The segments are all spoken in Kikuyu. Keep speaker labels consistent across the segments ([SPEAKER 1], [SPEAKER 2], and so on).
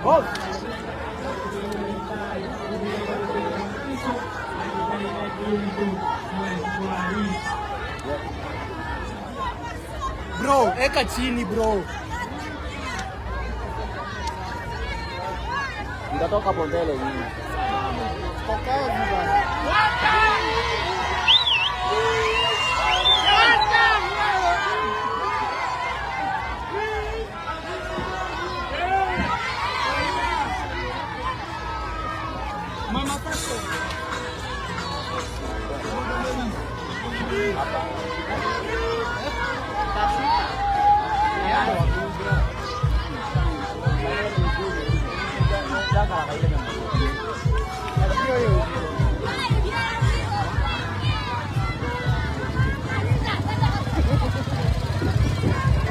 [SPEAKER 1] Boss. Bro, eka chini bro.
[SPEAKER 2] Mtatoka hapo mbele nyinyi.
[SPEAKER 1] Kwa kazi bana. Mama Paco.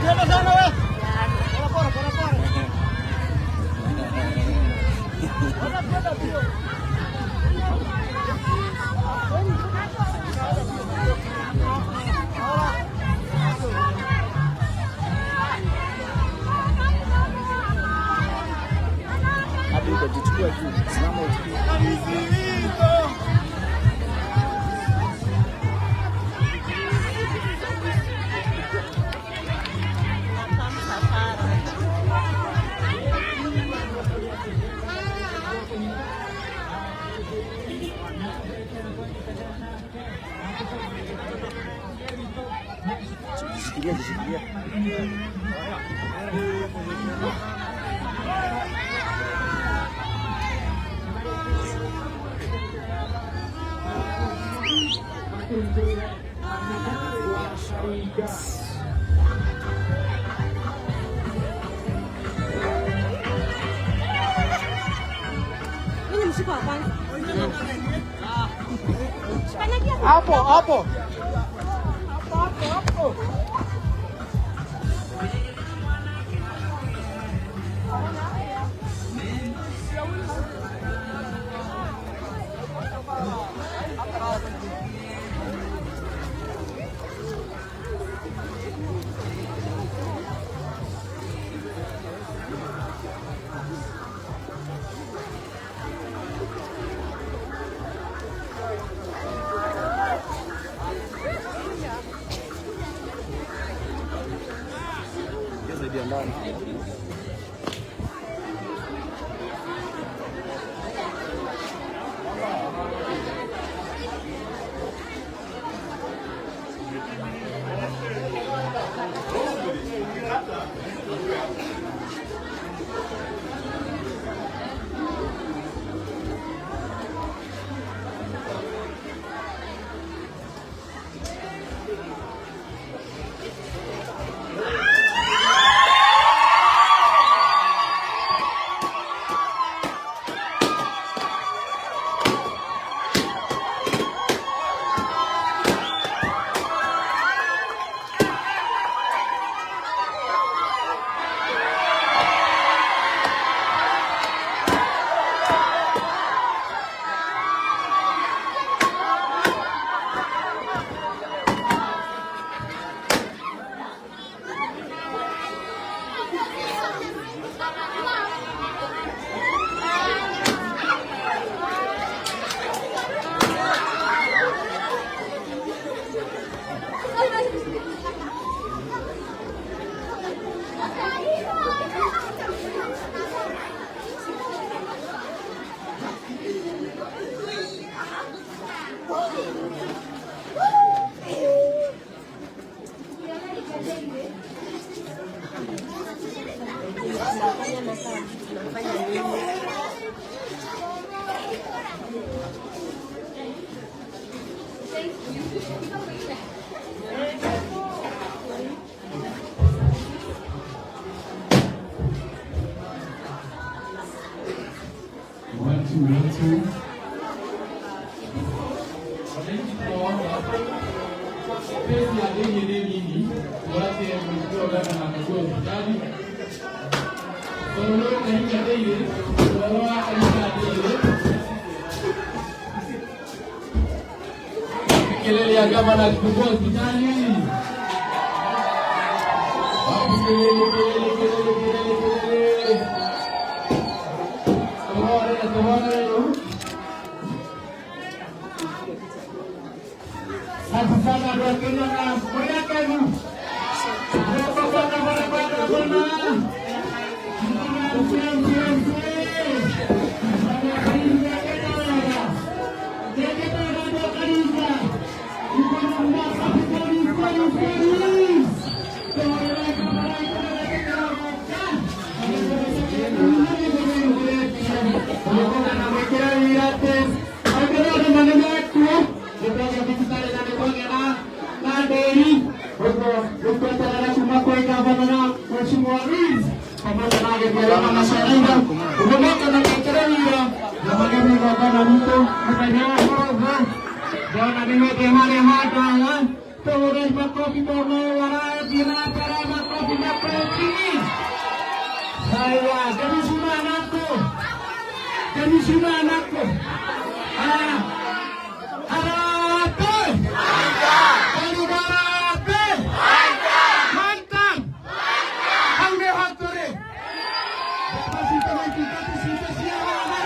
[SPEAKER 1] Tena sana we. Pora pora pora pora.
[SPEAKER 2] Hadi utajichukua juu. Simama uchukue. Jishikilia, jishikilia.
[SPEAKER 3] Mimi ni mshiko wa kwanza. Kanyagia.
[SPEAKER 1] Hapo hapo. Hapo hapo.
[SPEAKER 2] Ingia zaidi ya ndani.
[SPEAKER 3] Tunafanya na saa tunafanya nini?
[SPEAKER 4] One, two, one, two. Wananchi tunaomba pesi ya deni nini tuache mheshimiwa gavana akague hospitali. Sororo katika deni, sororo katika deni. Kelele ya gavana akifungua hospitali. Wapi kelele, kelele, kelele, kelele, kelele.
[SPEAKER 5] Ageni arĩa mamacereire ũguo moke na mekĩre wira na mageni igongona ritũ mũthenya wa ũmũthĩ. Ndona nĩ hĩndĩ harĩ handũ haha tũhũre makobi mũno warathiĩ na mbere, makobi makobi. Sawa, kemishima anakku, kemishima anakku. Ah, harambee! Karibu harambee! Mantap! Hau nĩho tũrĩ. Mbembe citũ na itungatĩ citũ cia haha.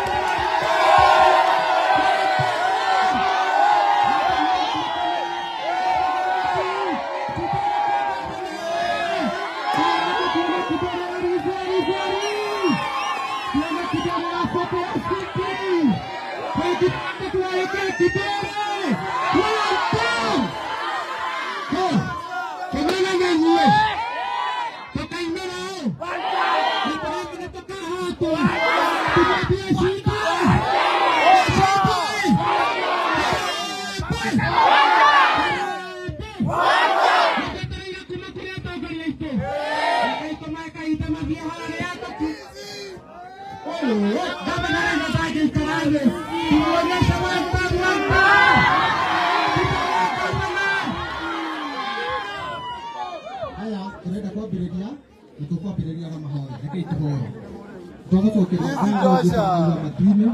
[SPEAKER 6] Haya, turenda kwambĩrĩria na tũkwambĩrĩria na mahoya. Rekei tũhoe. Twagũcokeria ngatho Jehova wa matu-inĩ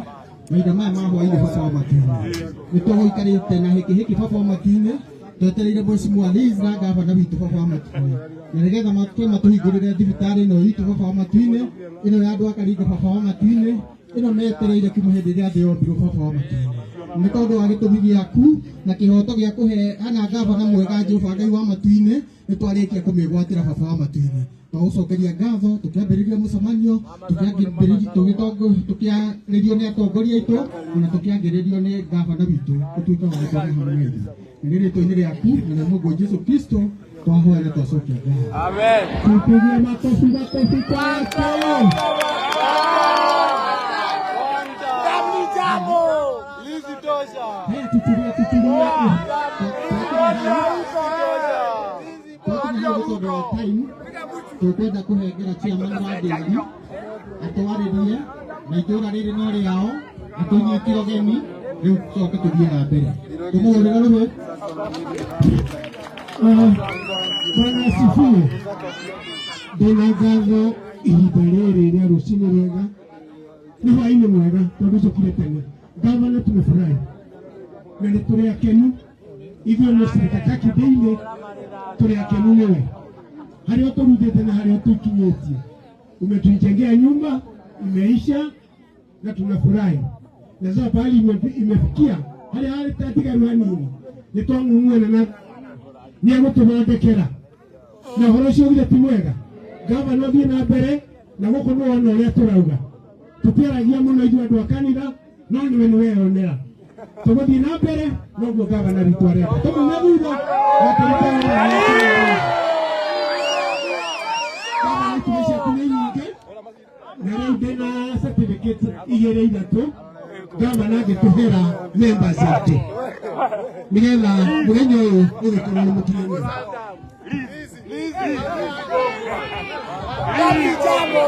[SPEAKER 6] mahinda maya ma hwaĩ-inĩ. Baba wa matu-inĩ, nĩ tũgũikarĩte na hĩkĩ hĩkĩ, Baba wa matu-inĩ, twetereire Mheshimiwa Liz na gavana witũ, Baba wa matu-inĩ, na nĩgetha matwe matũhingũrĩre thibitarĩ ĩno itũ, Baba wa matu-inĩ, ĩno ya andũ a Karinga, Baba wa matu-inĩ, ĩno metereire kuma hĩndĩ ĩrĩa thĩ yombirwo, Baba wa matu-inĩ, nĩ tondũ wa gĩtũmi gĩaku na kĩhoto gĩa kũhe ana gavana mwega. Jehova Ngai wa matu-inĩ, nĩ twarĩkia kũmĩgwatĩra, Baba wa matu-inĩ. Twagũcokeria ngatho. Tũkĩambĩrĩria mũcemanio, tũkĩarĩrio nĩ atongoria aitũ, ona tũkĩangĩrĩrio nĩ gavana witũ ũtuĩke wa gũkorwo hamwe na ithuĩ. Na nĩ rĩtwa-inĩ rĩaku na rĩa Mũrũguo Jesu Kristo twahoya na twacokia ngatho.
[SPEAKER 2] Amen.
[SPEAKER 5] Tupigie makofi, makofi kwake.
[SPEAKER 1] Lizi tosha.
[SPEAKER 5] Haya, tutulie, tutulie.
[SPEAKER 6] Twakinya hau tondũ wa time, tũkwenda kũhengera chairman wa ndĩri atwarĩrie na itũũra rĩrĩ no rĩao, atũnyitire ũgeni. Rĩu tũcoke tũthiĩ na mbere tũmũhũrĩre rũhĩ.
[SPEAKER 5] Bwana asifiwe. Ndĩna ngatho ihinda rĩrĩ rĩa rũcinĩ rwega, nĩ hwainĩ mwega tondũ njũkire tene. Gavana, tumefurahi na nĩ tũrĩ akenu ithuĩ mũcirika Kakindĩ-inĩ, tũrĩ akenu nĩwe harĩa ũtũrutĩte na harĩa ũtũkinyĩtie. Umetujengea nyumba imeisha na tunafurahi, na sasa pahali imefikia harĩa harĩ hanini nĩ twang'ung'uana na nĩ egũtũthondekera na ũhoro ũcio githĩ ti mwega? Gavana, ũthiĩ na mbere na gũkũ nĩ wona ũrĩa tũrauga. Tũtiaragia mũno ithuĩ andũ a kanitha, no nĩwe nĩ weyonera. Tũgũthiĩ na mbere noguo gavana witũ arenda tũmume thutha na tũrute wĩra ũrĩa tũrenda. Gavana, itugĩ ciaku nĩ nyingĩ na rĩu ndĩna certificate igĩrĩ ithatũ gavana angĩtũhera members aitũ nĩgetha mũthenya ũyũ ũgĩkorwo nĩ mũkinyanĩru.
[SPEAKER 1] Lizi. Jambo.